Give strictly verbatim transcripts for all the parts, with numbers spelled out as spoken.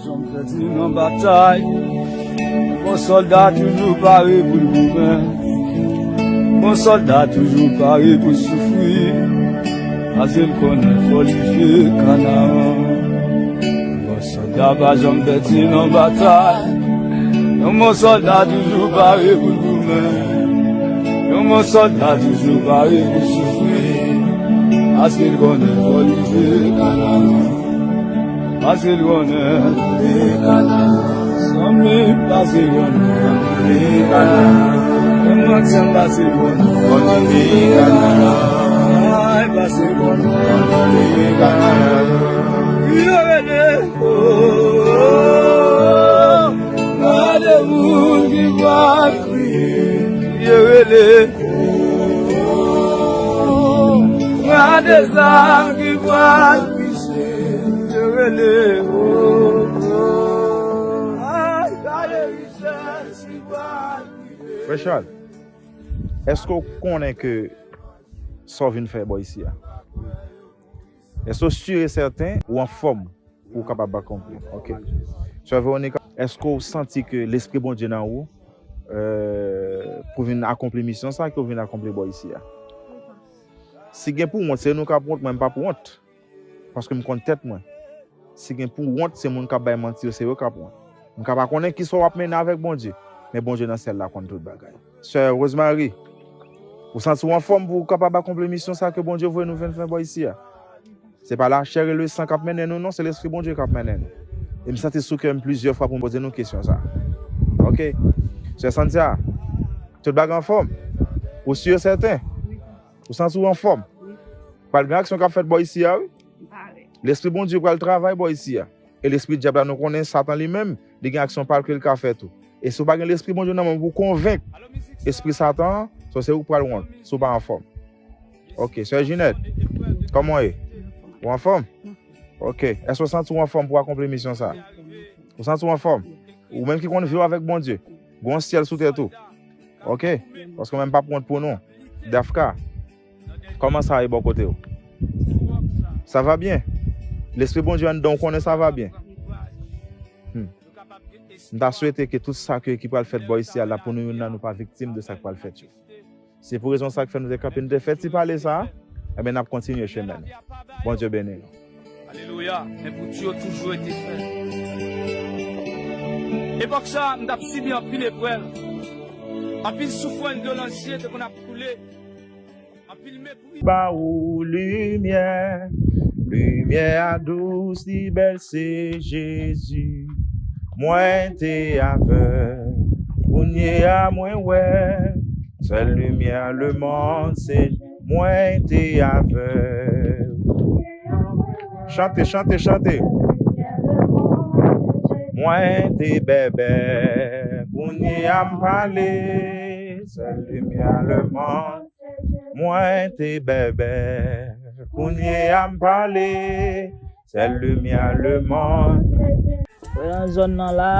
Janm pèdi nan batay. Bon sòlda toujou pare pou l goumen. Bon sòlda toujou pare pou l soufri. Paske l konnen fò l rive Kanaran. Bon sòlda pa janm pèdi nan batay. Yon bon sòlda toujou pare pou l goumen. Yon bon sòlda toujou pare pou l soufri. Paske l konnen fò l rive Kanaran. Pase l konnen. Zanmi, pase l konnen. Mwen menm, pase l konnen. Ay, pase l konnen. Yo rele, oh, oh, oh. Gade moun ki pral kriye. Yo rele, oh, oh, oh. Gade zam ki pral Frè Charles, èske w konnen ke sa w vin fè bò isi a? Èske w si e sèten ou anfòm pou w kapab akonpli? Ok. Sè Veronica, èske w santi ke Lespri Bondye nan ou, euh, pou vin akonpli misyon sa ke w vin akonpli bò isi a? Si gen pou wont, se nou k ap wont, mwen m p ap wont. Paske m konn tèt mwen. Si gen pou wont, se moun k ap bay manti yo, se yo k ap wont. M ka pa konnen ki sa w ap mennen avèk Bondye, men Bondye nan syèl la konn tout bagay. Sè Rosemary, ou santi w anfòm pou w kapab akonpli misyon sa ke Bondye voye nou vin fè bò isi a? Se pa lachè e lesan k ap mennen nou, non, se Lespri Bondye k ap mennen nou. E m santi sou kè m plizyè fwa pou m poze nou kesyon sa. Ok. Sè Santia, tout bagay anfòm? Ou si e sèten? Ou santi w anfòm? Pral gen aksyon k ap fèt bò isi a, wi. Lespri Bondye pral travay bò isi a. E lespri dyab la, nou konnen Satan li menm, li gen aksyon pa l ke l ka fè tou. E si w pa gen Lespri Bondye nan men w pou w konvenk espri Satan an, sa se ou k pral wont, si w pa anfòm. Ok, sè Jinèt, kòman w ye? Ou anfòm? Ok, èske w santi w anfòm pou w akonpli misyon sa a? Ou santi w anfòm? Ou menm ki konn viv avèk Bondye, gen yon syèl sou tèt ou. Ok, paske mwen m p ap wont pou nou. Dafka, kòman sa ye bò kote w? Sa va byen? Lespri Bondye anndan w konnen sa va byen? Hmm. M ta swete ke tout sa ke, ki pral fèt bò isi a la, pou nou youn nan nou pa viktim de sa k pral fèt yo. Se pou rezon sa k fè nou te kanpe, nou te fè ti pale sa a, ebyen n ap kontinye chemen nou. Bondye beni nou. Alelouya, men pou Dye toujou rete fèm. Epòk sa a, m t ap sibi anpil eprèv. Anpil soufrans, dlo nan zye te konn ap koule. Anpil mepri. Ba ou limyè, limyè a dous, li bèl, se Jezi. Mwen te avèg, kounye a mwen wè. Sèl limyè lemonn, se mwen te avèg. Chante, chante, chante. Mwen te bèbè, kounye a m pale. Sèl limyè lemonn. Mwen te bèbè, kounye a m pale. Sèl limyè lemonn. Wè nan zòn nan la,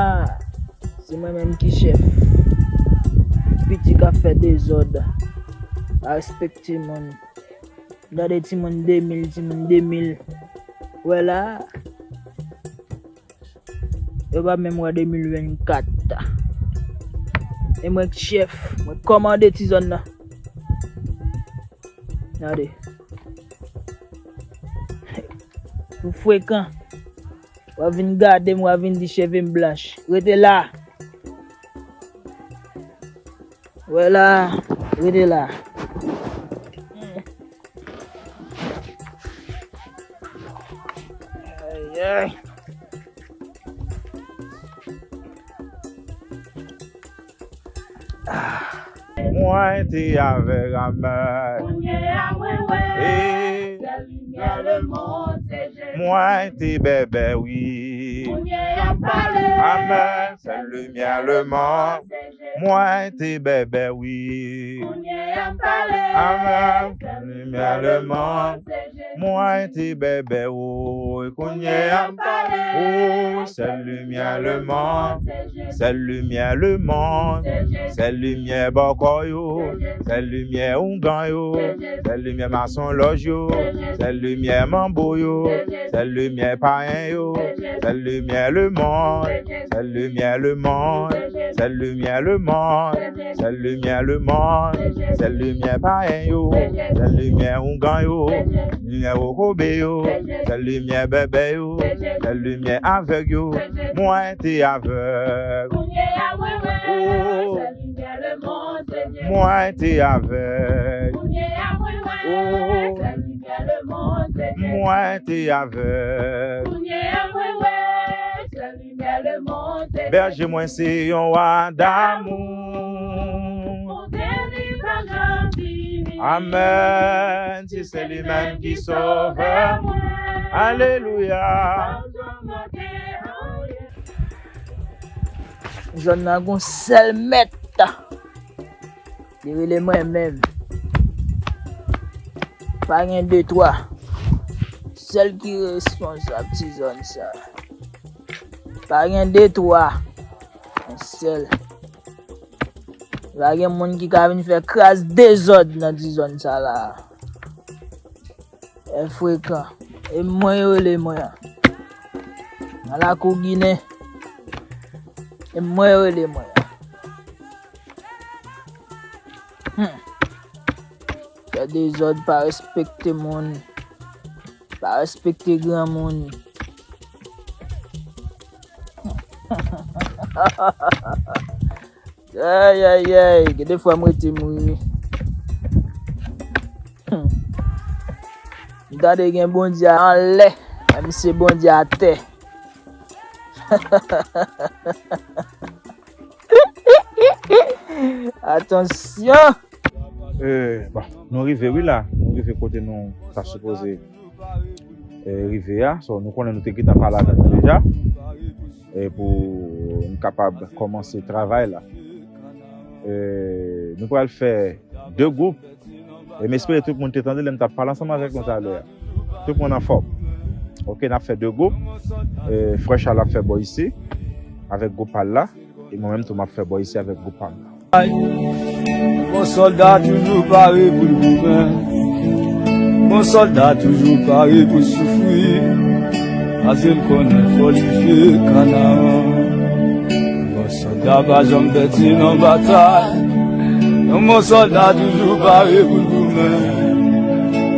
se mwen menm ki chèf. Piti k ap fè dezòd, pa respekte moun. Gade timoun de mil, timoun de mil. Wè la, yo pa menm wè de mil vennkat. E mwen k chèf, mwen k kòmande ti zòn nan. Gade. Ou frekan. W ap vin gade m, w ap vin di cheve m blanch. Rete la. Wè la, rete la. Ay, ay. Mwen te avèg, amèn. Kounye a mwen wè. E sèl limyè lemonn se Jezi. Mwen te bèbè, wi. Kounye a m pale. Amèn. Sèl limyè lemonn. Mwen te bèbè, wi. Kounye a m pale. Amèn. Sèl limyè lemonn. Mwen te bèbè, wi. Kounye a m pale. O, sèl limyè lemonn. Sèl limyè lemonn. Sèl limyè bòkò yo. Sèl limyè oungan yo. Sèl limyè masonlòj yo. Sèl limyè manbo yo. Sèl limyè payen yo. Sèl limyè lemonn. Sèl limyè lemonn. Sèl limyè lemonn. Sèl limyè lemonn. Sèl limyè payen yo. Sèl limyè oungan yo. Limyè kokobe yo. Sèl limyè bèbè yo. Sèl limyè avèg yo. Mwen te avèg. Kounye a mwen wè. Oh. Sèl limyè lemonn, Senyè. Mwen te avèg. Kounye a mwen wè. Oh. Sèl limyè lemonn, Senyè. Mwen te avèg. Kounye a mwen wè. Sèl limyè lemonn, Senyè. Bèje mwen se yon wa damou. Kote li pa janm fini. Amèn. Si se li menm ki sovè mwen. Alelouya. Zòn nan gon sèl mèt. Li rele mwen menm. Pa gen de twa. Sèl ki responsab ti zòn sa. Pa gen de twa. Yon sèl. Pa gen moun ki ka vin fè kras dezòd nan ti zòn sa la. E frekan. E mwen yo rele mwen an. Nan lakou Ginen. E mwen yo rele mwen an. Hmm. Fè dezòd, pa respekte moun. Pa respekte granmoun. Ay, ay, ay, gen de fwa m rete m ri. Hmm. M tande gen Bondye anlè, men misye Bondye atè. Atansyon! Eh, bon, nou rive wi la. Nou rive kote nou ta sipoze, eh, rive a. So, nou konnen nou te gentan pale avèk nou deja. Eh, pou n kapab kòmanse travay la. Eh, nou pral fè de gwoup. E m espere tout moun te tande lè m t ap pale ansanm avèk nou talè a. Tout moun anfòm. Oke, n ap fè de gwoup. Eh, frè Charles ap fè bò isi avèk gwoup pa l la. E mwen menm tou m ap fè bò isi avèk gwoup pa m nan. Bon sòlda toujou pare pou l goumen. Bon sòlda toujou pare pou l soufri. Paske l konnen fò l rive Kanaran. Bon sòlda pa janm pèdi nan batay. Yon bon sòlda toujou pare pou l goumen.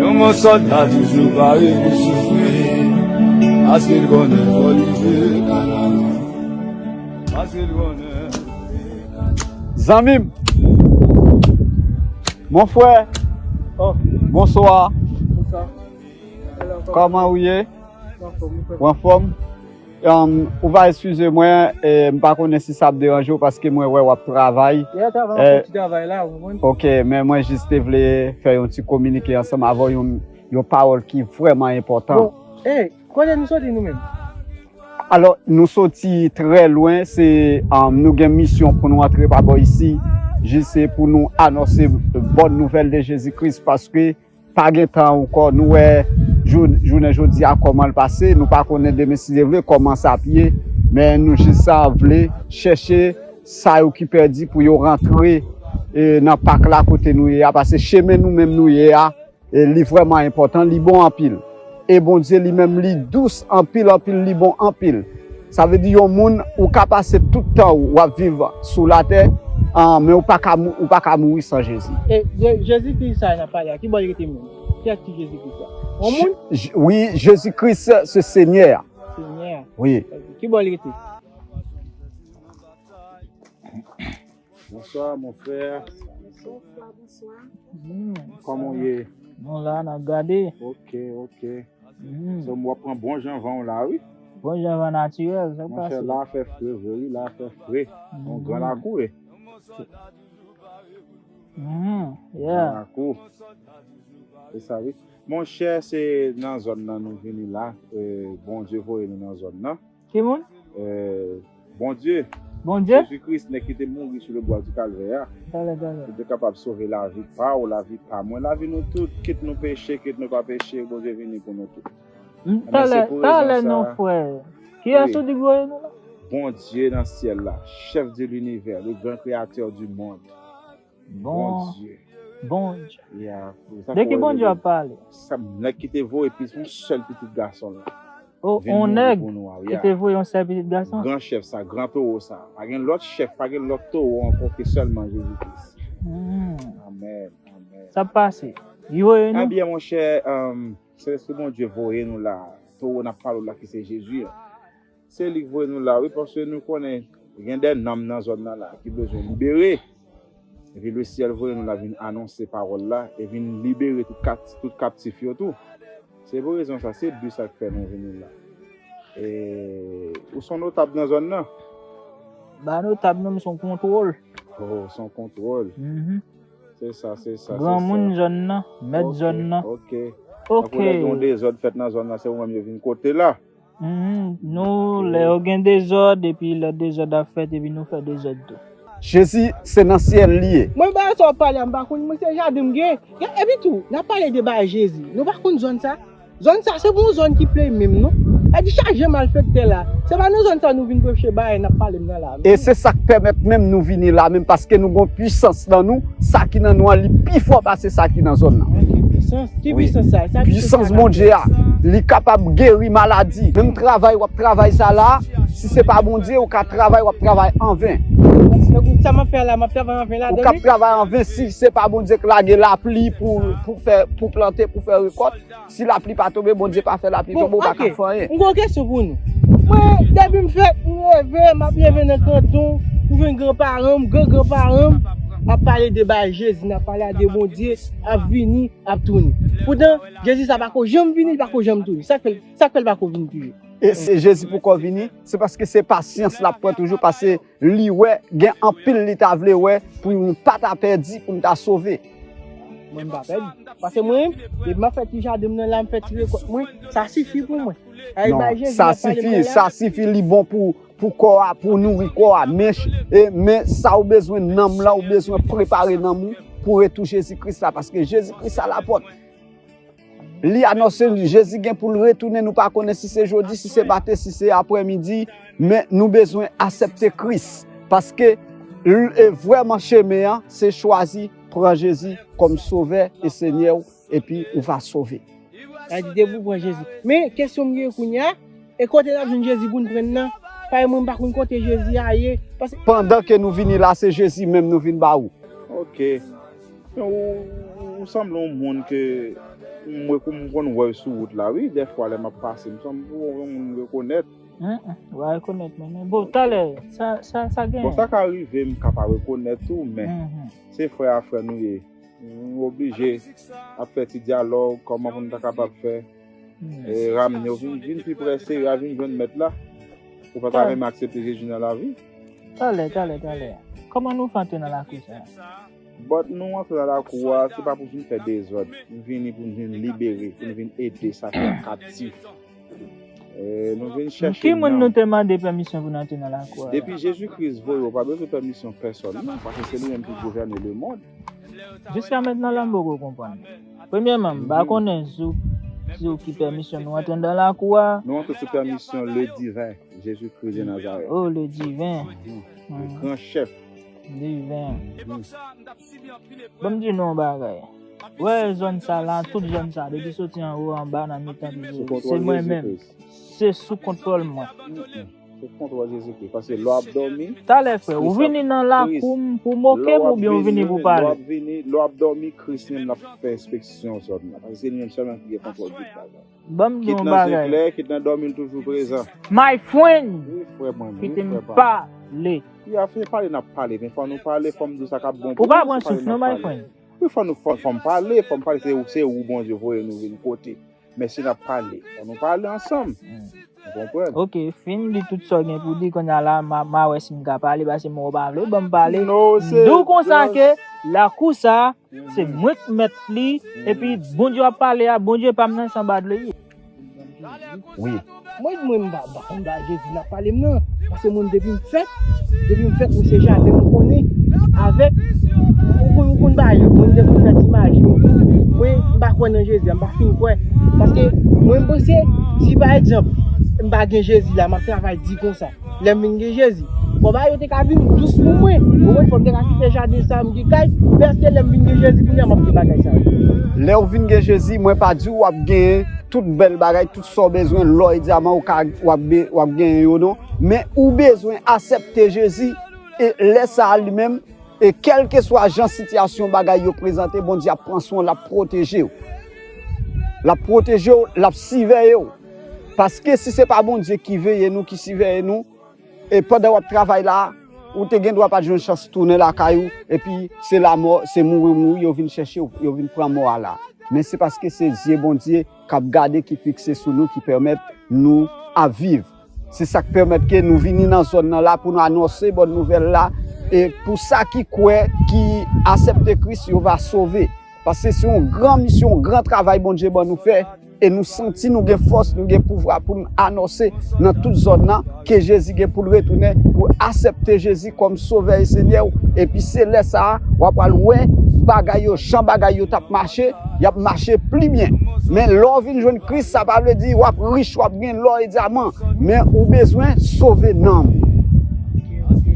Yon bon sòlda toujou pare pou l soufri. Paske l konnen fò l rive Kanaran. Zanmi m. Mon frè. Oh. Bonswa. Bonswa. Kòman ou ye? Ou anfòm? Ou anfòm? Um, ou va eskize mwen, eh, m pa konnen si sa ap deranje w paske mwen wè w ap travay. Yeah, travay, eh, ti travay la, ou konprann? Ok, men mwen jis te vle fè yon ti kominike ansanm avè w, yon, yon pawòl ki vrèman enpòtan. Bon, eh, Kote nou soti nou menm? Alò, nou soti trè lwen, se, um, nou gen misyon pou nou antre pa bò isi, jis se pou nou anonse bòn nouvèl de Jezi Kris, paske pa gen tan ankò, nou wè jou-, jounen jodi a kòman l pase, nou pa konnen demen si Dye vle kòman sa ap ye, men nou jis sa vle chèche sa yo ki pèdi pou yo rantre, e, nan Pak la kote nou ye a, paske chemen nou menm nou ye a, e li vrèman enpòtan, li bon anpil. E Bondye li menm, li dous anpil, anpil, li bon anpil. Sa vle di yon moun, ou ka pase tout tan ou w ap viv sou latè, an, men ou pa ka mou-, ou pa ka mouri san Jezi. E Je-, Jezi Kris sa n ap pale a, ki bò li rete menm? Kiyès ki Jezi Kris la? Yon moun? Je-, wi, Jezi Kris se Senyè a. Senyè a. Wi. Ki bò li rete? Bonswa, mon frè. Bonswa, bonswa. Hmm. Kòman w ye? Nou la, n ap gade. Ok, ok. Hmm. So, w ap pran bon jan van w la, wi. Bon jan van natirèl, sa k pase? Monchè, la fè fre vre, wi, la fè fre. Yon gran lakou, wi. Hmm, yeah. Gran lakou. Se sa, wi. Monchè, se nan zòn nan nou vini la. Eh, Bondye voye nou nan zòn nan. Ki moun? Eh, Bondye. Bondye. Jezi Kris, nèg ki te mouri sou le bwa di Kalvè a, Talè, talè. Pou te kapab sove lavi pa w, lavi pa mwen, lavi nou tout, kit nou peche, kit nou pa peche, Bondye vini pou nou tout. M, Talè, talè non, frè. Kiyès ou di voye nou la? Bondye nan syèl la, chèf de linivè, le gran kreyatè di mond. Bon, Bondye. Bondye. Ya, De ki Bondye w ap pale? Sa nèg ki te voye pi yon sèl pitit gason la. O, Vin on mouri nèg pou nou a, ki ya. Te voye yon sèl pitit gason. Gran chèf sa, gran towo sa. Pa gen lòt chèf, pa gen lòt towo ankò ke sèlman Jezi Kris. Hmm. Amèn, amèn. Sa ap pase. Li voye nou. Ebyen, monchè, um, se Lespri Bondye voye nou la. Towo n ap pale w la ki se Jezi an. Se li k voye nou la, wi, paske nou konnen gen de nanm nan zòn nan la ki bezwen libere. Epi le syèl voye nou la vin anonse pawòl la e vin libere tout, kat, tout kaptif yo tou. Se pou rezon sa, se bi sa k fè nou vini la. E, ou se yon notab nan zòn nan? Ba notab non, m se yon kontwòl. Oh, se yon kontwòl. Mhm. Se sa, se sa. Granmoun zòn nan, mèt zòn nan. Ok. Ok. Tankou lè gen yon dezòd fèt nan zòn nan, se ou menm yo vin kote la. Mhm. Nou, lè yo gen dezòd, epi lè dezòd ap fèt, epi nou fè dezòd tou. Jezi, se nan syèl li ye. Mwen ba sa w pale a, m pa konn, mwen se jaden m gen. Epi tou, n ap pale de bagay Jezi. Nou pa konn zòn sa? Zòn sa, se pou yon zòn ki play menm, non? E di chaje malfektè la. Se pa nan zòn sa nou vin preche bagay n ap pale m nan la. E se sa k pèmèt menm nou vini la menm, paske nou gon pwisans nan nou, sa ki nan nou an, li pi fò pase sa ki nan zòn nan. Ki pwisans? Ki pwisans sa? Sa Pwisans Bondye a, li kapab geri maladi. Menm travay w ap travay sa la, si se pa Bondye, ou ka travay, w ap travay anven. Sa m ap fè la, m ap travay anven la. Ou k ap travay anven si se pa Bondye k lage lapli pou, pou fè, pou plante, pou fè rekòt. Si lapli pa tonbe, Bondye pa fè lapli tonbe, ou pa ka fè anyen. M gon kesyon pou nou. Mwen, depi m fèt, m leve, m ap leve nan kanton, m jwenn granparan m, gran granparan m, ap pale de bagay Jezi, n ap pale de Bondye, ap vini, ap tounen. Poutan, Jezi sa pa ko janm vini, li pa ko janm tounen. Sa k fè, sa k fè l pa ko vini toujou? E se Jezi poko vini, se paske se pasyans l ap pran toujou, paske li wè gen anpil li ta vle wè pou nou pa ta pèdi, pou nou ta sove. Mwen m pa pèdi. Paske mwen, depi m ap fè ti jaden m nan la, m fè ti rekòt mwen, sa sifi pou mwen. Non, sa sifi, sa sifi, li bon pou, pou kò a, pou nouri kò a. Men, e, men sa ou bezwen nanm lan, ou bezwen prepare nanm ou pou retou Jezi Kris la, paske Jezi Kris a lapòt. Li anonse Jezi gen pou l retounen, nou pa konnen si se jodi, si se maten, si se aprèmidi, men nou bezwen aksepte Kris. Paske l, e vrèman chemen an, se chwazi pran Jezi kòm Sovè e Senyè w, epi ou va sove. Sa di depi w pran Jezi. Men, kesyon m gen kounye a, e kote n ap jwenn Jezi pou n pran l nan? Paske mwen, m pa konn kote Jezi a ye. Paske Pandan ke nou vini la, se Jezi menm nou vin ba ou. Ok. Men ou, ou sanble yon moun ke mwen, kou m konn wè sou wout la, wi. Dèfwa, lè m ap pase, m sanble yon moun m rekonèt. Ou pa rekonèt mwen, non. Bon, talè, sa, sa, sa gen. Bon, sa ka rive, m ka pa rekonèt ou, men se frè a frè nou ye. Nou oblije ap fè ti dyalòg, kòman pou nou ta kapab fè e, ramne w vin, vin pi pre seri a, vin jwenn Mèt la. Ou pa ta renmen aksepte Jezi nan lavi? Talè, talè, talè. Kòman nou fè antre nan lakou sa a? But nou antre nan lakou a, se pa pou vin fè dezòd. Nou vini pou nou vin libere, pou nou vin ede sa ki kaptif. E, nou vin chèche. Ki moun nou te mande pèmisyon pou nou antre nan lakou a? Depi Jezi Kris voye, ou pa bezwen pèmisyon pèsòn, non, paske se li menm ki gouvène lemonn. Jiska mentnan la, m poko konprann. Premyèman, m pa konnen sou, sou ki pèmisyon nou antre anndan lakou a. Nou antre sou pèmisyon le diven, Jezi Kris de Nazarèt. Oh, le diven. Le gran chèf. Diven. Ban m di nou yon bagay. Wè zòn sa la, tout zòn sa, depi soti anwo, anba, nan mitan, se mwen menm. Se sou kontwòl mwen. Se kontwòl Jezikri. Paske lè w ap dòmi. Talè, frè, ou vini nan lakou m pou moke m oubyen ou vini pou pale? Lè w ap vini, lè w ap dòmi, Kris menm l ap fè enspeksyon zòn nan. Paske se li menm sèlman ki gen kontwòl tout bagay. Ban m di yon bagay. Kit nan zeklè, kit nan dòmi, l toujou prezan. My friend! Wi, frè mwen. Kite m pale. Wi, afè pale n ap pale, men fò nou pale, fò m di w sa k ap bon pou nou. Ou pa pran souf non, my friend. Wi, fò nou, fò, fò m pale, fò m pale, se, se ou Bondye voye nou vin kote. Men si n ap pale, fò nou pale ansanm. Ou konprann? Ok, fin di tout sa w gen pou di, kounye a la, m a, m a wè si m ka pale, paske mwen ou pa vle ban m pale. M di w konsa ke lakou sa, se mwen k mèt li, epi Bondye w ap pale a, Bondye pa m nan, se anba dlo l ye. Wi. Mwen, mwen, m pa, m pa konn bagay Jezi n ap pale m nan. Paske mwen, depi m fèt, depi m fèt, mwen se jaden mwen konnen. Avèk, ou konn, ou konn bagay yo, mwen, m te konn fè ti maji yo tou. Mwen, m pa kwè nan Jezi a, m pa fin kwè. Paske mwen, m panse, si pa egzanp, m pa gen Jezi la, m ap travay di konsa. Lè m vin gen Jezi, fò bagay yo te ka vin dous pou mwen. Ou konprann? Fò m te ka kite jaden sa m gen kay. Men èske lè m vin gen Jezi kounye a, m ap gen bagay sa yo? Lè w vin gen Jezi, mwen pa di w w ap genyen tout bèl bagay, tout sa w bezwen, lò e dyaman, ou ka, w ap be-, w ap genyen yo non. Men ou bezwen aksepte Jezi, e lè sa a li menm, e kèlkeswa jan sitiyasyon bagay yo prezante, Bondye ap pran swen w, l ap pwoteje w. L ap pwoteje w, l ap siveye w. Paske si se pa Bondye ki veye nou, ki siveye nou, e pandan w ap travay la, ou te gen dwa pa t jwenn chans tounen lakay ou, epi se lamò, se mouri, mouri, yo vin chèche w, yo vin pran mò a la. Men se paske se zye Bondye k ap gade, ki fikse sou nou, ki pèmèt nou ap viv. Se sa k pèmèt ke nou vini nan zòn nan la pou nou anonse bòn nouvèl la. E pou sa ki kwè, ki aksepte Kris, yo va sove. Paske se yon gran misyon, yon gran travay Bondye ban nou fè. E nou santi nou gen fòs, nou gen pouvwa pou n anonse nan tout zòn nan ke Jezi gen pou l retounen, pou aksepte Jezi kòm Sovè e Senyè w. Epi se lè sa a, w ap pral wè bagay yo, jan bagay yo t ap mache, y ap mache pli byen. Men lè w vin jwenn Kris, sa pa vle di w ap rich, w ap gen lò e dyaman. Men ou bezwen sove nanm ou.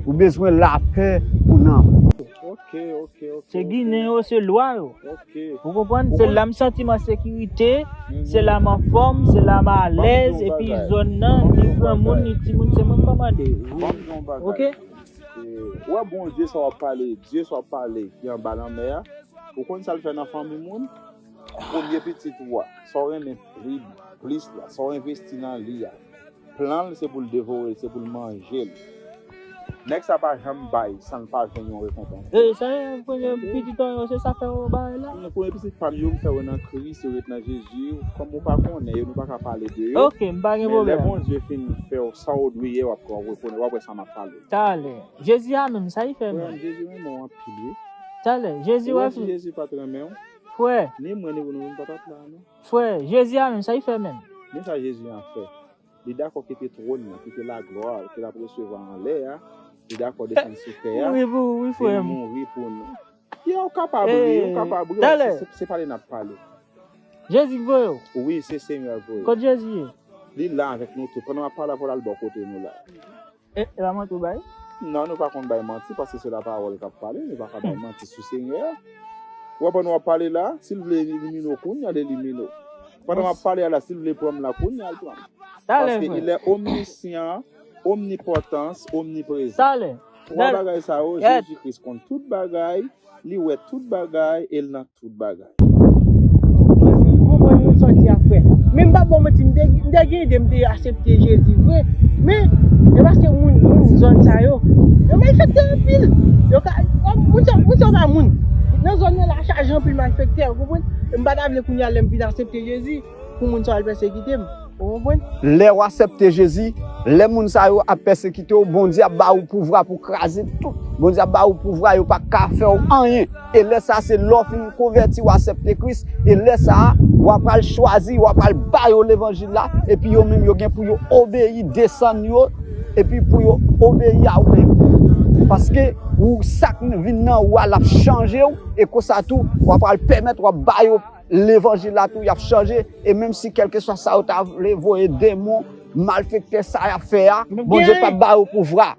Ou bezwen lapè pou nanm ou. Ok, ok, ok, ok. Se Ginen yo, se lwa yo. Ok. Ou konprann? Se la m santi m an sekirite, se la m anfòm, se la m alèz, epi zòn nan, ni granmoun, ni timoun, se mwen k kòmande. Ban m di yon bagay. Ok? E, ou wè Bondye sa w ap pale, Dye sa w ap pale, ki anba lanmè a, ou konn sa l fè nan fanmi moun? Premye pitit ou a, sa w renmen pli, plis la, sa w envesti nan li a, plan l se pou l devore l, se pou l manje l. Nèg sa pa janm bay san l pa jwenn yon rekonpans. E, sa, premye pitit ou yo, se sa fè yo bagay la? Non, premye pitit pa m yo, m fè yo nan Kris, yo ret nan Jezi. Kòm ou pa konnen yo, nou pa ka pale de yo. Ok, m pa gen pwoblèm. Men lè Bondye fin fè w sa w dwe ye, w ap rekonnen, w ap wè sa m ap pale. Talè. Jezi a menm, sa l fè menm? Frè m, Jezi renmen w anpil, wi. Talè, Jezi wè si Jezi pa t renmen w, frè, ni mwen, ni ou, nou, nou pa t ap la, non. Frè, Jezi a menm, sa l fè menm? Men sa Jezi a fè. Li dakò kite twòn nan, kite laglwa ke l ap resevwa anlè a. Li dakò desann sou tè a. Mouri pou ou, wi, frè m. Vin mouri pou nou. Ya, ou kapab ri, ou kapab ri, se, se pale n ap pale. Jezi k voye w? Wi, se Senyè k voye m. Kot Jezi ye? Li la avèk nou tout. Pandan m ap pale avè w la, l bò kote nou la. E, e pa manti w bay? Non, nou pa konn bay manti, paske se lapawòl k ap pale, nou pa ka bay manti sou Senyè a. Ou wè pandan w ap pale la, si l vle elimine w kounye a, l elimine w. Pandan m ap pale a la, si l vle pran m la kounye a, l pran m. Talè, frè. Paske il est omniscient, omnipotans, omniprezan. Talè. Twa bagay sa yo, Jezi Kris konn tout bagay, li wè tout bagay, e l nan tout bagay. Ou konprann nou sòti a, frè. Men m p ap ba w manti, m te, m te gen ide m te aksepte Jezi vre. Men, e paske moun, moun zòn sa yo, yo malfektè anpil. Yo ka, moun sa, moun sa pa moun. Nan zòn nan la chaje anpil malfektè, ou konprann? E m pa ta vle kounye a lè m fin aksepte Jezi pou moun sa yo al pèsekite m. Ou konprann? Lè w aksepte Jezi, lè moun sa yo ap pèsekite w, Bondye ap ba ou pouvwa pou kraze tout. Bondye ap ba ou pouvwa, yo pa ka fè w anyen. E lè sa, se lè w fin konvèti, w aksepte Kris. E lè sa, w ap pral chwazi, w ap pral ba yo levanjil la. Epi yo menm, yo gen pou yo obeyi, desann yo. Epi pou yo obeyi a ou menm. Paske ou, sa k vin nan ou a, l ap chanje w. E konsa tou, w ap pral pèmèt, w ap ba yo levanjil la tou, y ap chanje. E menm si kèlkeswa sa yo ta vle voye, demon, malfektè, sa y ap fè a, Bondye p ap ba yo pouvwa.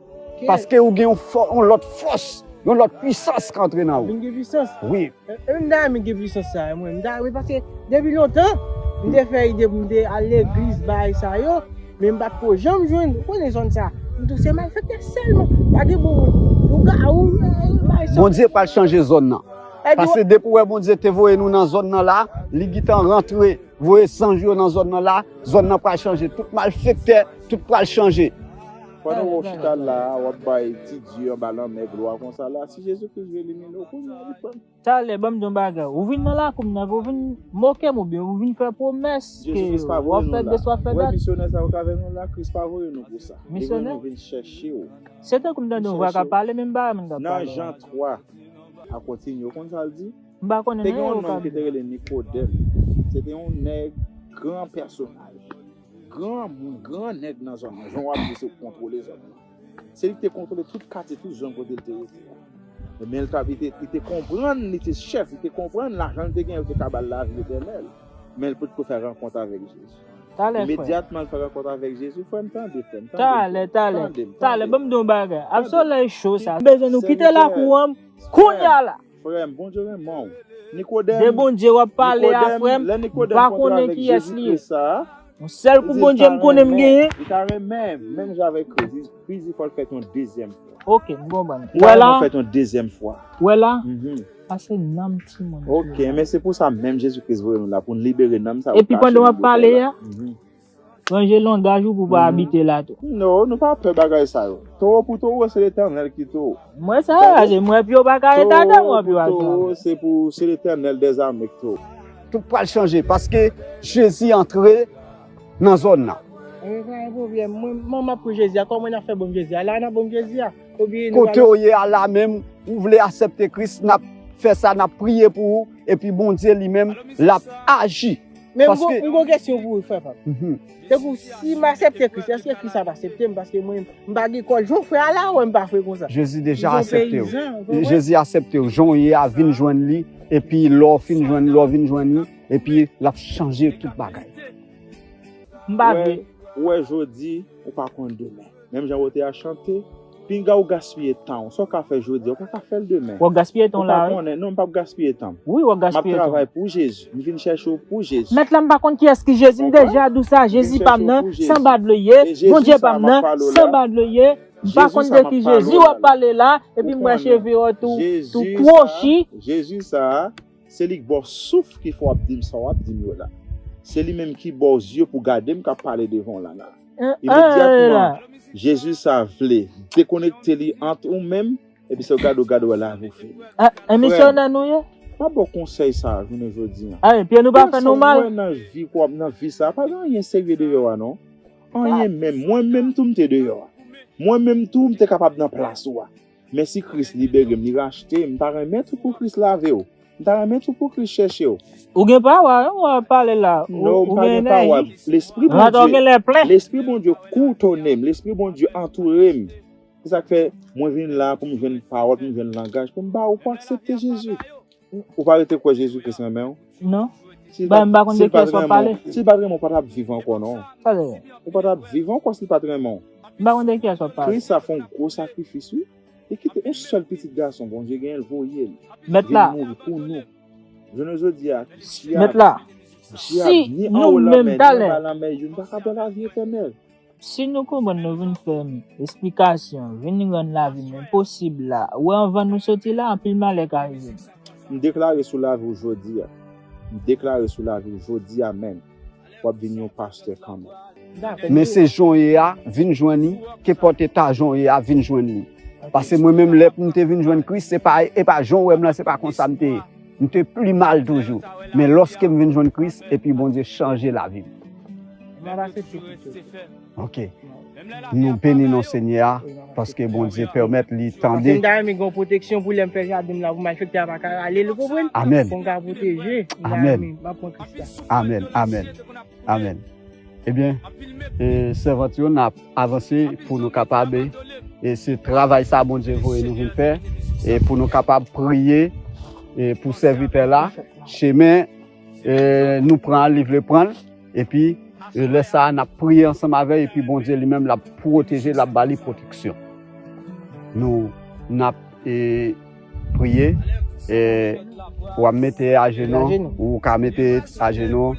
Paske ou gen yon fò-, yon lòt fòs, yon lòt pwisans k antre nan ou. Vin gen pwisans. Wi. E, e m ta renmen gen pwisans sa, mwen. M ta, wi, paske depi lontan, m te fè ide pou m te al legliz, bagay sa yo, men m pa t ko janm jwenn, ou konnen zòn sa. M tou se malfektè sèlman. Pa gen bon moun. Lougawou, e, bagay sa. Bondye pral chanje zòn nan. Paske depi w wè Bondye te voye nou nan zòn nan la, li gentan rantre, voye zanj yo nan zòn nan la, zòn nan pral chanje. Tout malfektè, tout pral chanje. Pandan w chita la, w ap bay ti dye anba lanmè glwa konsa la, si Jezi Kris vle elimine w, kounye a li pran. Talè, ban m di yon bagay. Ou vin nan lakou m nan, ou vin moke m oubyen ou vin fè pwomès ke w ap fè de swa fè dat. Wè misyonè sa yo k avè nou la, Kris pa voye nou pou sa. Li voye nou vin chèche w. Se tankou m tande yon vwa k ap pale, men m pa wè moun k ap pale. Nan Jan twa, a kontinye, w konn sa l di? M pa konnen. Te gen yon nonm ki te rele Nikodèm. Se te yon nèg gran pèsonaj. gran moun, gran nèg nan zòn nan. Jan w ap di se kontwole zòn nan. Se li ki te kontwole tout katye, tout zòn kote li te rete a. Men li te, li te, li te konprann, li te chèf, li te konprann lajan li te genyen, yo te ka ba l lavi etènèl. Men li potko fè rankont avèk Jezi. Talè, frè. Imedyatman l fè rankont avèk Jezi, frè m, tande, frè m, tande, talè, frè m, talè, tande m, talè, tande m. Ban m di yon bagay. Absolè cho sa. M bezwen nou kite lakou an kounye a la. Frè m, Bondye renmen w. Nikodèm, de Bondye w ap pale a, Nikodèm, frè m, lè Nikodèm pa kontre konnen avèk kiyès Jezi li ye. Kris sa, yon sèl kou Bondye m konnen m genyen. Li ta renmen, li ta renmen, menm jan avèk Kris, Kris di fò l fèt yon dezyèm fwa. Ok, m konprann. Li ta renmen l fèt yon dezyèm fwa. Wè la? Mhm. Pase nanm timoun. Ok, men se pou sa menm Jezi Kris voye nou la, pou n libere nanm sa yo kache nan bouton la. Epi pandan w ap pale a, mhm. Ranje langaj ou pou w pa abite la tou. Non, nou pa pè bagay sa yo. Towo pou towo, se Letènèl ki towo. Mwen sa, se mwen pye w pa ka rete atè, mwen pye w atè. Towo pou towo, se pou, se Letènèl dèzame k towo. Tout pral chanje paske Jezi antre nan zòn nan. E pa gen pwoblèm. Mwen, mwen, m ap pou Jezi a. Kòman n ap fè ban m Jezi a? La n ap ban m Jezi a? Oubyen nou... Kote w ye a la menm, ou vle aksepte Kris, n ap fè sa, n ap priye pou ou, epi Bondye li menm, l ap aji. Men m gon, m gon kesyon pou ou, frè pa m. Mhm. Tankou si m aksepte Kris, èske Kris ap aksepte m? Paske mwen, m pa gen kòl. Jan w frè a la, wè m pa frè konsa. Jezi deja aksepte w. Jezi aksepte w. Jan w ye a, vin jwenn li. Epi lè w fin jwenn, lè w vin jwenn li, epi l ap chanje tout bagay. M pa vle. Ou wè jodi, ou pa konn demen. Menm jan wote a chante, pinga w gaspiye tan w. Sa w ka fè jodi a, ou pa ka fè l demen. W ap gaspiye tan w la, wi. Ou pa konnen, non, m p ap gaspiye tan m. Wi, w ap gaspiye tan w. M ap travay pou Jezi. M vin chèche w pou Jezi. Mèt la, m pa konn kiyès ki Jezi, m deja di w sa, Jezi pa m nan, sanba dlo ye, Bondye pa m nan, sanba dlo ye. M pa konn de ki Jezi w ap pale la, epi m wè cheve w tou, tou kwochi. Jezi sa, Se li k ba w souf ki fè w ap di m sa w ap di m yo la. Se li menm ki ba w zye pou gade m k ap pale devan w la la. Imedyatman, Jezi sa vle dekonekte li ant ou menm, epi se w gade w gade w wè lavi w fini. Frè m, misyonè nou ye? M ap ba w konsèy sa a jounen jodi a. Pye nou pa fè nou mal. Nan vi, nan vi sa a, pa gen anyen serye deyò a non. Anyen menm. Mwen menm tou m te deyò a. Mwen menm tou m te kapab nan plas ou a. Men si Kris libere m, li rachte m, m ta renmen tou pou Kris lave w. M ta renmen tou pou Kris chèche w. Ou gen pawa, wi, w ap pale la. Non, m pa gen pawa. Lespri Bondye, Lespri Bondye koutonnen m, Lespri Bondye antoure m. Se sa k fè mwen vin la pou m jwenn pawòl, pou m jwenn langaj, pou m ba ou pou aksepte Jezi. Ou pa rete kwè Jezi Kris renmen w? Non. Si l pa t renmen w, si l pa t renmen w, ou pa t ap viv ankò non. Ou pa t ap viv ankò si l pa t renmen w. M pa konn de kiyès w ap pale. Kris sa fè yon gwo sakrifis wi. Li kite yon sèl pitit gason Bondye genyen, l voye l vin mouri pou nou. Jounen jodi a, dyab, dyab, ni anwo lanmè, ni anba lanmè, youn pa ka ba w lavi etènèl. Si nou konprann, nou vin fè m esplikasyon, vin rann lavi m enposib la, ou wè anvan nou soti la, anpil malè ka rive nou. M deklare sou lavi w jodi a. M deklare sou lavi w jodi a menm. W ap vin yon pastè kanmenm. Men se jan w ye a, vin jwenn li, kenpòt eta jan w ye a, vin jwenn li. Paske mwen menm, lè m te vin jwenn Kris, se pa, e pa jan w wè m lan, se pa konsa m te ye. M te pi mal toujou. Men lòske m vin jwenn Kris, epi Bondye chanje lavi m. M ap aksepte Kris wi. Ok. Nou beni non Senyè a, paske Bondye pèmèt li tande. Paske m ta renmen gen yon pwoteksyon pou lè m fè jaden m la, pou malfektè a pa ka rale l, ou konprann? Amèn. Pou m ka pwoteje, m ta renmen, m ap pran Kris la. Amèn, amèn, amèn. Ebyen, e, sèvant yo, n ap avanse pou nou kapab, e, e se travay sa Bondye voye nou vin fè, e pou nou kapab priye, e pou sèvitè la, chemen, e, nou pran, li vle pran l, epi, e, lè sa a, n ap priye ansanm avè l, epi Bondye li menm, l ap pwoteje, l ap ba li pwoteksyon. Nou, n ap, e, priye, e, w ap mete ajenou, ou ka mete ajenou,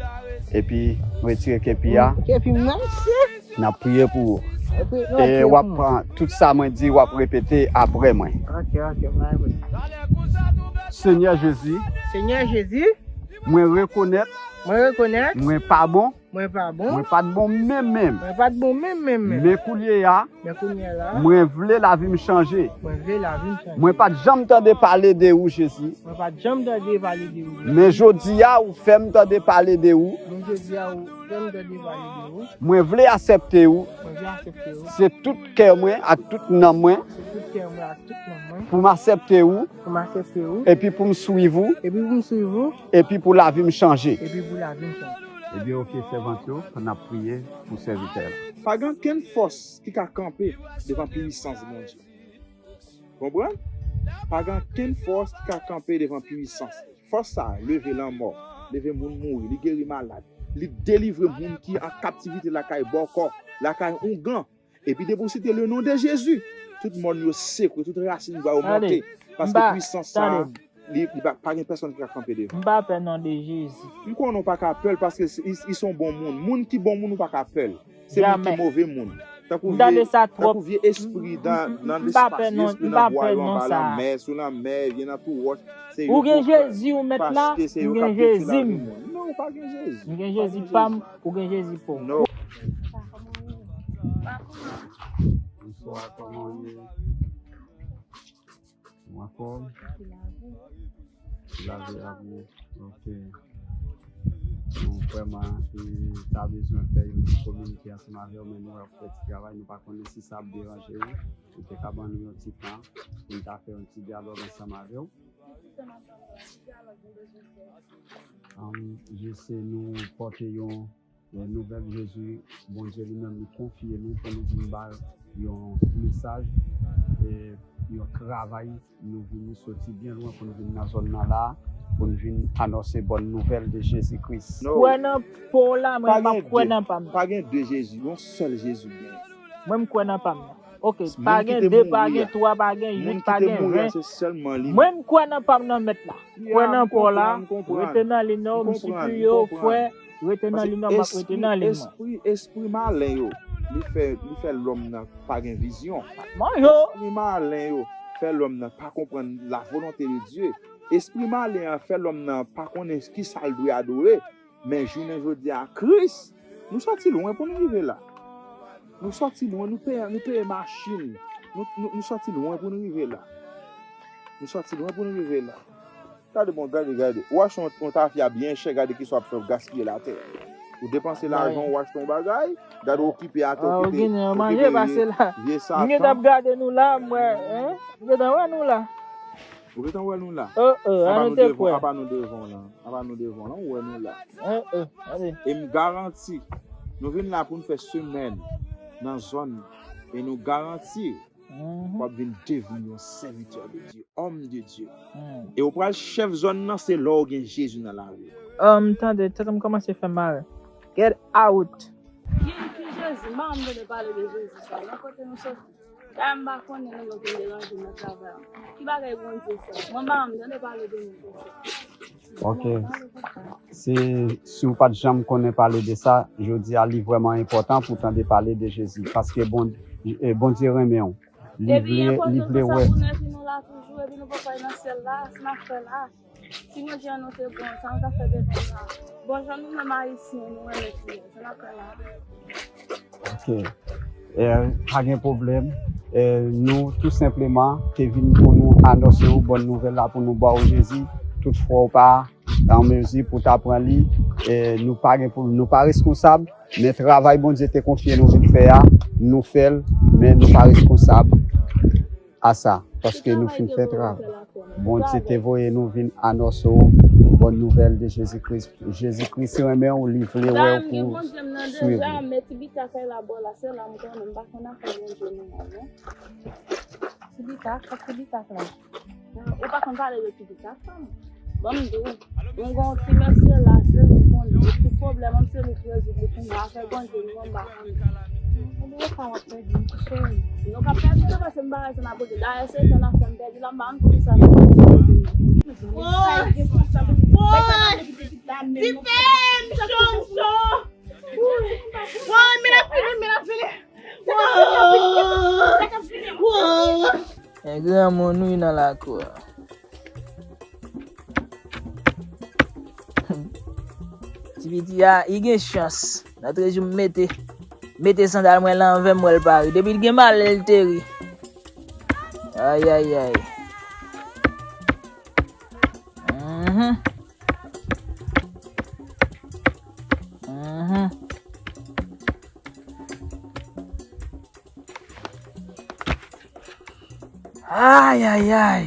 epi retire kepi a. Kepi m nan, mesye. N ap priye pou ou. E w ap pran tout sa mwen di, w ap repete apre mwen. Ok, ok, m a repete. Senyè Jezi, Senyè Jezi, mwen rekonèt mwen rekonèt mwen pa bon, mwen pa bon, mwen pa t bon menm menm. Mwen pa t bon menm menm menm. Men kounye a, men kounye a la, mwen vle lavi m chanje. Mwen vle lavi m chanje. Mwen pa t janm tande pale de ou, Jezi. Mwen pa t janm tande pale de ou. Men jodi a, ou fè m tande pale de ou. Men jodi a, ou fè m tande pale de ou. Mwen vle aksepte ou. Mwen vle aksepte ou. Se tout kè mwen ak tout nanm mwen. Se tout kè mwen ak tout nanm mwen. Pou m aksepte ou. Pou m aksepte ou. Epi pou m swiv ou. Epi pou m swiv ou. Epi pou lavi m chanje. Epi pou lavi m chanje. Ebyen, oke, sèvant yo, n ap priye pou sèvitè la. Pa gen okenn fòs ki ka kanpe devan pwisans Bondye. Konprann? Pa gen okenn fòs ki ka kanpe devan pwisans. Fòs sa a leve lanmò, leve moun mouri, li geri malad, li delivre moun ki an kaptivite lakay bòkò, lakay oungan. Epi depi w site le non de Jezi, tout mòn yo sekwe, tout rasin bwa yo monte. Paske pwisans sa a, li, li pa, pa gen pèsonn ki ka kanpe devan. M pa pè non de Jezi. M konnen w pa ka pè l paske se, li, li se yon bon moun. Moun ki bon moun, ou pa ka pè l. Se moun ki move moun. Tankou vye, tankou vye espri nan, nan lespas, vye espri nan bwa yo, anba lanmè, sou lanmè, vye nan twou wòch. Se yo ki fè l. Ou gen Jezi ou mèt la, m gen Jezi m. Non, ou pa gen Jezi. M gen Jezi pa m, ou gen Jezi pa w. Non. Bonswa, kòman w ye? Ou anfòm? Ki lavi ak ou? Ok. Bon, vrèman, e, ta bezwen fè yon ti kominike ansanm avè w, men nou ap fè ti travay, nou pa konnen si sa ap deranje w. Nou te ka ban nou yon ti tan pou n ta fè yon ti dyalòg ansanm avè w. Ann, jis nou pote yon E nouvèl Jezi, Bondye li menm li konfye nou pou nou vin ba yon mesaj, e yon travay. Nou vini soti byen lwen pou nou vin nan zòn nan la, pou nou vin anonse bòn nouvèl de Jezi Kris. Kwè nan pa w la, mwen m ap kwè nan pa m. Pa gen de Jezi, yon sèl Jezi gen. Mwen m kwè nan pa m nan. Ok, pa gen de, pa gen twa, pa gen uit, pa gen ven. Mwen m kwè nan pa m nan mèt la. Kwè nan pa w la, rete nan liy nan, m sipliye w, frè. Rete nan liy nan, m ap rete nan liy mwen. Espri, espri malen yo, li fè, li fè lòm nan pa gen vizyon. Espri malen yo fè lòm nan pa konprann la volonte de Dye. Espri malen an fè lòm nan pa konnen ki sa l dwe adore. Men jounen jodi a, Kris, nou sòti lwen pou nou rive la. Nou sòti lwen, nou peye, nou peye machin. Nou, nou, nou sòti lwen pou nou rive la. Nou sòti lwen pou nou rive la. Gade bon, gade, gade. Ou achte yon, yon tafya byen chè, gade kisa w ap fè, w ap gaspiye l atè. Ou depanse lajan, ou achte yon bagay, gade w okipe atè, okipe, okipe vye, vye satan. M gentan ap gade nou la, m wè, hein? M gentan wè nou la. Ou gentan wè nou la? Oh, oh, ann nou te kwè. Apa nou devan w lan, apa nou devan w lan, ou wè nou la. Oh, oh, gade. E m garanti, nou vin la pou n fè semèn nan zòn nan, e nou garanti, w ap vin devni yon sèvitè de Dye, homme de Dieu. E ou pral chèf zòn nan, se lè w gen Jezi nan lavi w. M tande, tèt m kòmanse fè m mal. Get out! Ki, ki Jezi? M pa janm tande pale de Jezi sa. Nan kote nou soti? Dayè m pa konnen nou menm ki deranje m nan travay la. Ki bagay Bondye sa? Mwen m pa janm tande pale de nou konsa. Ok. Se, si w pa t janm konnen pale de sa, jodi a li vrèman enpòtan pou w tande pale de Jezi. Paske Bon, e, Bondye renmen w. Li vle, li vle wè. Epi enpòtan konsa pou nou, epi nou la toujou, epi nou poko al nan syèl la, sa n ap fè la? Si Bondye an nou te bon, sa nou t ap fè devan l la? Bon, jan nou menm Ayisyen, nou renmen kriye, sa n ap fè la? Ok. E, pa gen pwoblèm. E, nou tou senpleman te vin pou nou anonse w bòn nouvèl la, pou nou ba w Jezi. Tout fwa w pa an mezi pou ta pran li, e, nou pa gen pou, nou pa reskonsab, men travay Bondye te konfye nou vin fè a, nou fè l, men nou pa reskonsab a sa, paske nou fin fè travay. Bondye te voye nou vin anonse w bòn nouvèl de Jezi Kris. Jezi Kris renmen w, li vle wè w pou w swiv li. Dam, gen Bondye m nan dèja, men ti bita kay la bò la, se la m konnen, m pa konn afè Bondye nou an, non. Ti bita, kòk ti bita la. Ou pa konn pale de ti bita, fanm. Ban m di w, m gon ti mesye la, se li m konnen. Tout pwoblèm m se li k rezoud li pou mwen. Afè Bondye nou anba. Ou pa w ap pèdi m, ti cheri. Nou ka pèdi tou paske m pa wè sa n ap regle. Dayè se tan ap fè m pèdi la, m pa konn poukisa nou. Woy! Woy! Titè m, cho, cho! Woy, men ap fini, men ap fini! Woy! Woy! E granmoun wi nan lakou a. Ti piti a, li gen chans. Lòt jou m mete, mete sandal mwen lan avè m, wè l pa ri. Depi l gen malè, l te ri. Ayayay. Mhm. Mhm. Ay, ay, ay.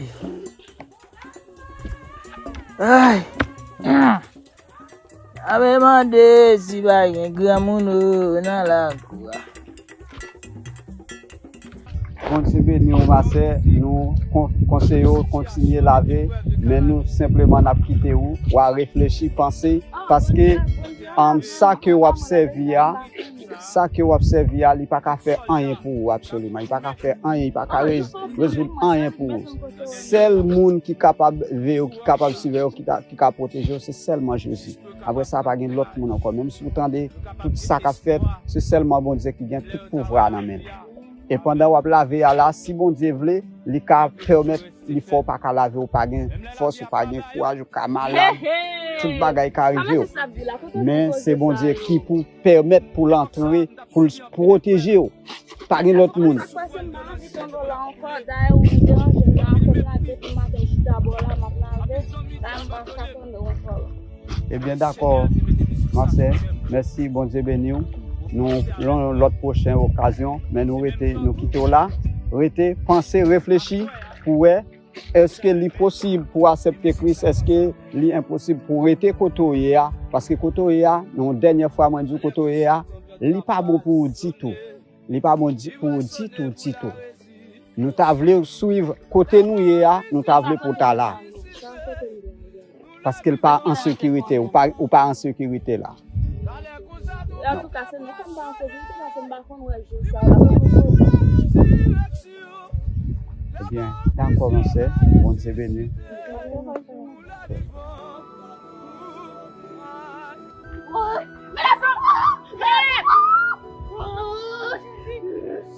Ay. Mm. Ape mande si pa gen granmoun o nan lakou a. Bondye beni w, masè. Nou kon- konseye w kontinye lave, men nou senpleman n ap kite w, w a reflechi, panse, paske um, sa ke w ap sèvi a, sa ke w ap sèvi a, li pa ka fè anyen pou ou absoliman. Li pa ka fè anyen, li pa ka rez- rezoud anyen pou ou. Sèl moun ki kapab veye w, ki kapab siveye w, ki, ta- ki ka pwoteje w, se sèlman Jezi. Apre sa, pa gen lòt moun ankò. Menm si w tande tout sa k ap fèt, se sèlman Bondye ki gen tout pouvwa a nan men l. E pandan w ap lave a la, si Bondye vle, li ka pèmèt li fè w pa ka lave, ou pa gen fòs, ou pa gen kouraj, ou ka malad, tout bagay ka rive w. Men se Bondye ki pou pèmèt pou l antre, pou l pwoteje w. Pa gen lòt moun. Sa k pase, m pa anvi tande w la ankò. Dayè, ou vin deranje m la ankò. M la depi maten jis dabò la, m ap lave. Dayè, m pa ka tande w ankò la. Ebyen, dakò, masè. Mèsi, Bondye beni w. Nou, yon lòt pwochen okazyon, men nou rete, nou kite w la. Rete, panse, reflechi pou wè èske li posib pou w aksepte Kris, èske li enposib pou w rete kote w ye a. Paske kote w ye a, yon dènyè fwa mwen di w kote w ye a, li pa bon pou ou ditou. Li pa bon di- pou ou ditou, ditou. Nou ta vle w swiv kote nou ye a, nou ta vle pou w ta la. Paske l pa an sekirite, ou pa, ou pa an sekirite la. Antouka, se nou fè m pa an sekirite, paske m pa konn wè jou sa a. Ebyen, dakò, mansè, Bondye beni w.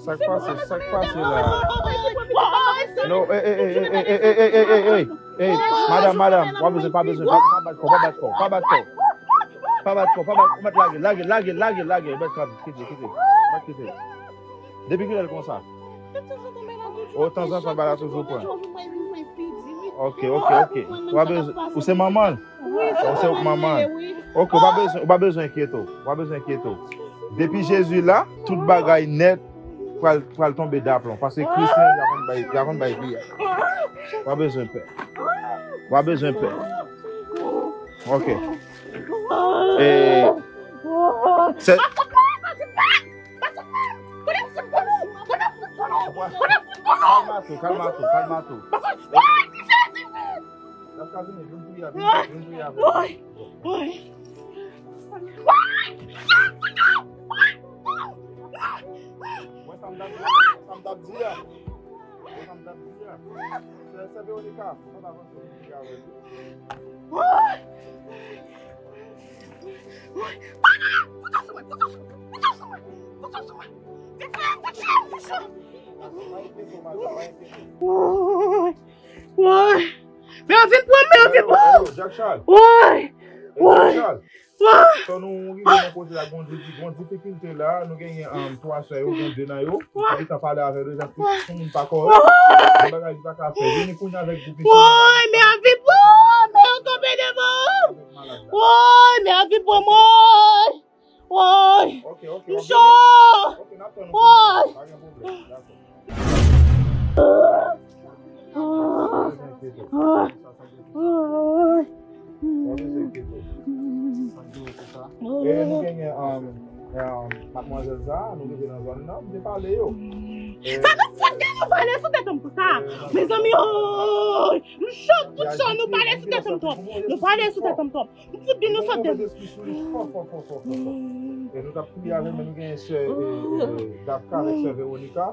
Sa k pase, sa k pase la? No, ey, ey, ey, ey, ey, ey, ey, ey, ey, ey, ey, ey, ey, ey, ey, madanm, madanm, w ap bezwen, pa bezwen, pa, pa bat kò, pa bat kò, pa bat kò. Pa bat kò, pa bat, ou mèt lage, lage, lage, lage, lage, ou mèt kanpe, kite, kite, ou mèt kite. Depi kilè l konsa? O, tanzantan, bagay la toujou pran. Ok, ok, ok. Ou pa bezwen, ou se manman l? Ou se manman l? Ok, ou pa bezwen, ou pa bezwen enkyete w. Ou pa bezwen enkyete w. Depi Jezi la, tout bagay nèt pral, pral tonbe daplon. Paske Kris menm, l a konn bay, l a konn bay vi a. Ou pa bezwen pè. Ou pa bezwen pè. Ok. E, se, kalma tou, kalma tou, kalma tou. L ap ka vini, vin priye, vin, vin priye avè l. Mwen sa m t ap di a, sa m t ap di a. Mwen sa m t ap di a. Sè, sè Veronica, ou pa avanse, vin priye avè l. Woy! Men yo vin pran m, men yo vin pran m! Woy! Woy! Woy! Sò nou rive nan kote la, gon di-, gon difikilte la, nou genyen, um, twa sè yo, gon de nan yo, ki gentan pale avè l, se yon moun pa kòrèk, yon bagay li pa ka fè. Vini kounye avèk gwoup misye. Woy, men yo vin pran m, men yo tonbe devan m! Woy, men yo vin pran m, woy! Woy! Ok, ok, m cho! Ok, n ap tann ou. Woy! Pa gen pwoblèm, dakò. Woy! E nou genyen, um, um, madmwazèl sa, nou rive nan zòn nan, m te pale yo. Sa nou fout gen nou pale sou tèt m konsa? Mezanmi, woy! M cho, tout cho, nou pale sou tèt m twòp. Nou pale sou tèt m twòp. M fout gen nou sot tèt. Fò, fò, fò, fò, fò, fò. E nou t ap priye avè l, men nou genyen sè, e, e, Dafka avèk sè Veronica.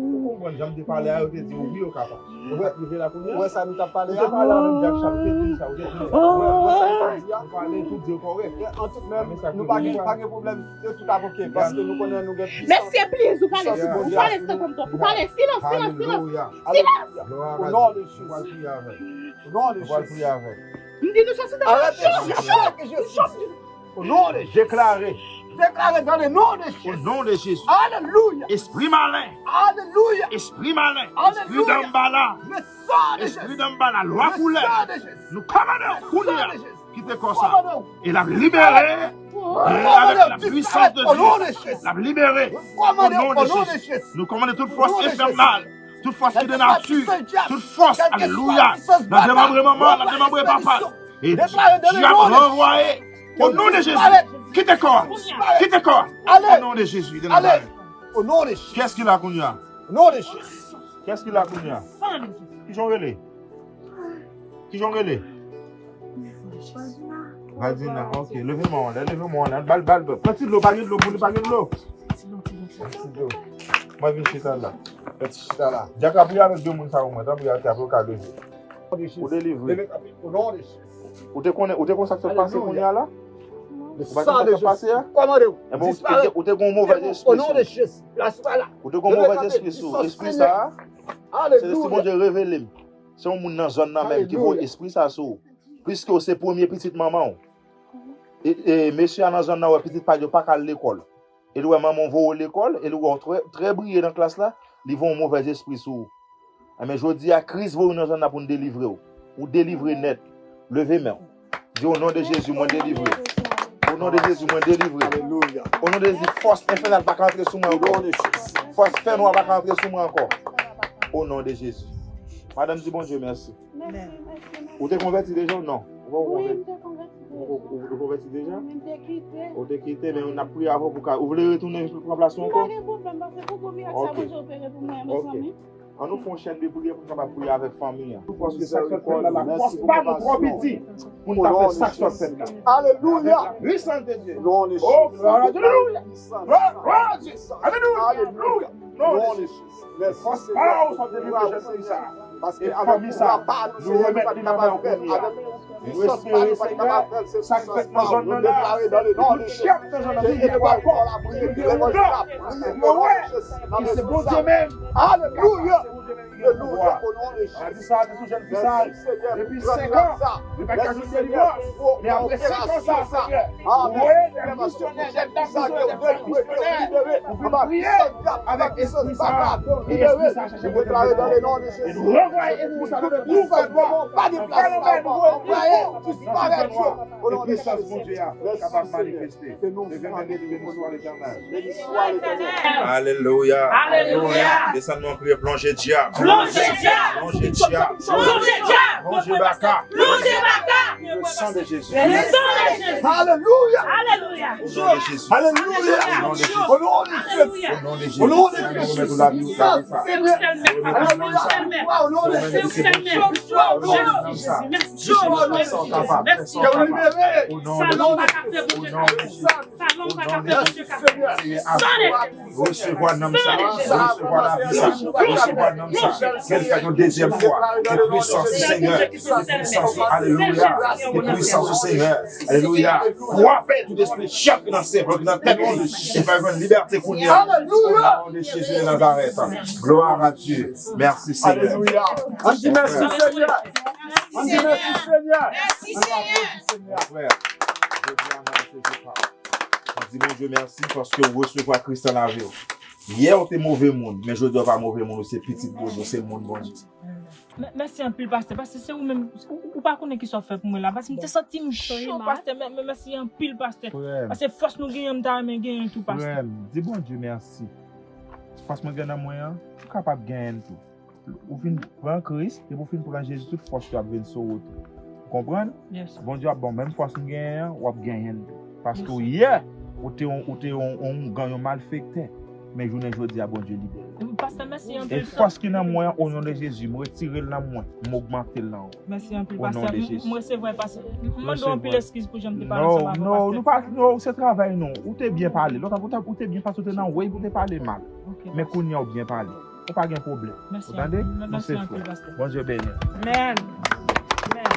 Ou konprann, jan m te pale a, yo te di w wi, yo kapab. Ou wè, rive la kounye a. Ou wè sa nou t ap pale a? Ou te pale avè m, Jack Chan, ou te di sa, ou te di sa. Ou wè, ou wè sa nou t ap di a? Nou pale, tout di yo kòrèk. An tout menm, nou pa gen, pa gen pwoblèm, yo tout ap oke, paske nou konnen nou gen pwisans. Mesye, please, ou pale, ou pale sou tèt m twòp, ou pale, silans, silans, silans. Silans! O non de Jezi. Ou pral priye avè l. O non de Jezi. Ou pral priye avè l. M di nou sot sou tèt mwen. Arete, Jezi. O non de Jezi. Deklare. Deklare dans le nom de Jésus. O non de Jezi. Alelouya. Espri malen. Alelouya. Espri malen. Alelouya. Espri danbala. Le sang de Jésus. Espri danbala, lwa koulè. Le sang de Jésus. Nou kòmande w kounye a. Kite kò sa. E l ap libere. E avèk la puissance de Dieu, l ap libere. O non de Jezi. Nou kòmande tout fòs enfènal, tout fòs ki de nati, tout fòs, alelouya, nan demanbre manman, nan demanbre papa. E dyab ranvwaye. O non de Jezi, kite kò a. Kite kò a. O non de Jezi de Nazarèt. O non de Jezi. Kiyès ki la kounye a? O non de Jezi. Kiyès ki la kounye a? Kijan w rele? Kijan w rele? Valdina, ok. Leve men w la, leve men w la. Bal, bal, bal. Pran ti dlo, pa gen dlo pou li, pa gen dlo. Ti dlo. Mwen vin chita la. Pran ti chita la. Djaka, priye avèk de moun sa yo, mwen. Tanpri, atè, pou yo ka leve. Ou delivre. Ou te konnen, ou te konn sa k sot pase kounye a la? Ou pa konn sa k sot pase a? Enben, ou te, ou te gen yon movèz espri sou ou. Ou te gen yon movèz espri sou ou. Espri sa a, se si Bondye revele m. Se yon moun nan zòn nan menm ki voye espri sa sou ou. Piske w se premye pitit manman w. E, e mesye a nan zòn nan wè pitit pa l yo pa ka al lekòl. E li wè manman w voye w lekòl, e li wè w trè, trè briye nan klas la, li voye yon movèz espri sou ou. Enben, jodi a, Kris voye w nan zòn nan pou n delivre w. Ou delivre nèt. Leve men w. Di, "O non de Jezi, mwen delivre. O non de Jezi, mwen delivre. O non de Jezi, fòs enfènal pa ka antre sou mwen ankò. Fòs fènwa pa ka antre sou mwen ankò. O non de Jezi." Madanm, di Bondye mèsi. Ou te konvèti deja ou non? Ou pa konvèti? Ou, ou, ou konvèti deja? Ou te kite, men n ap priye avè w pou ka. Ou vle retounen pran plas ou ankò? Pa gen pwoblèm, paske pou gwo mirak sa Bondye opere pou mwen, mezanmi. Ann nou fè yon chèn de priyè pou n kapab priye avèk fanmi an. Paske sa k sot fèt la, la fòs pa nou twò piti pou n ta fè sa k sot fèt la. Alelouya! Puissance de Dieu. Oh, gloire à Dieu. Alelouya! Gloire, gloire à Dieu. Alelouya! Alelouya! Non, Jezi. Fòs pa w sa w te vin jwenn Seyè sa. Paske avèk fanmi sa, nou remèt li nan men w kounye a. Nou espere, Seyè, sa k fèt nan zòn nan la, tout chèf nan zòn nan, tout chèf nan zòn nan, yo wè ki se Bondye menm. Alelouya! Alelouya! Maladi sa a te sou jèn fi sa a depi senk an. Li pa t ka jwenn delivrans. Men apre senk an sa, Seyè, ou voye de misyonè, de misyonè, de misyonè pou vin priye avèk espri sa a. E espri sa a chache kote l te pran. E nou ranvwaye espri sa a nan tout fènwa. Anba nou men nou voye l nan tout fènwa. E pisans Bondye a kapab manifeste. Leve men, delivre, beni swa Letènèl. Alelouya. Alelouya. Desann non, priye, plonje dyab. Plonje dyab. Plonje dyab. Plonje dyab. Plonje baka. Plonje baka. Le sang de Jésus. Le sang de Jésus. Alelouya. Alelouya. Au nom de Jésus. Alelouya. Au nom de Jésus. Au nom de Jésus. Au nom de Jésus. Au nom de Jésus. Seigneur. Alelouya. Au nom de Jésus. Au nom de Jésus. Au nom de Jésus. Au nom de Jésus. Au nom de Jésus. Au nom de Jésus. Seyè, resevwa nanm sa, resevwa lavi sa, resevwa nanm sa. Ke l fèt yon dezyèm fwa. Ke pwisans ou, Senyè, ke pwisans ou, alelouya. Ke pwisans ou, Senyè, alelouya. Frape tout espri dyab ki nan sèvo, ki nan tèt li. E fè jwenn libète kounye a. Au nom de Jésus de Nazareth. Gloire à Dieu. Mèsi, Senyè. Alelouya. Ann di mèsi, Senyè. Ann di mèsi, Senyè. Mèsi, Senyè. Frè, jodi a, mwen, se Jewova. Di Bondye mèsi paske w resevwa Kris nan lavi w. Yè w te move moun, men jodi a w pa move moun, ou se pitit Bondye, ou se moun Bondye. Mè-, mèsi anpil, pastè, paske se ou menm, ou, ou pa konnen kisa w fè pou mwen la, paske m te santi m cho, pastè, mè, mè, mèsi anpil, pastè. Paske fòs nou genyen, m ta renmen genyen tou, pastè. Frè m, di Bondye mèsi. Fòs mwen gen nan mwen an, ou kapab genyen l tou. Ou fin pran Kris, depi w fin pran Jezi, tout fòs yo ap vin sou ou tou. Ou konprann? Bondye ap ba w menm fòs m genyen an, w ap genyen l tou. Paske w yè, ou te yon, ou te yon, yon oungan, yon malfektè. Men jounen jodi a, Bondye libere w. Pastè, mèsi anpil. E fòs ki nan mwen an, o non de Jezi, m retire l nan mwen, m ogmante l nan ou. Mèsi anpil, pastè. M resevwa l, pastè. M mande w anpil eskiz pou jan m te pale ansanm avèk pastè. Non, non, nou pa, non, se travay nou. Ou te byen pale. Lòt, ou te, ou te byen pase, ou te nan wave, ou te pale mal. Men kounye a, ou byen pale. Ou pa gen pwoblèm. Ou tande? Nou se frè. Bondye beni w. Amèn. Amèn.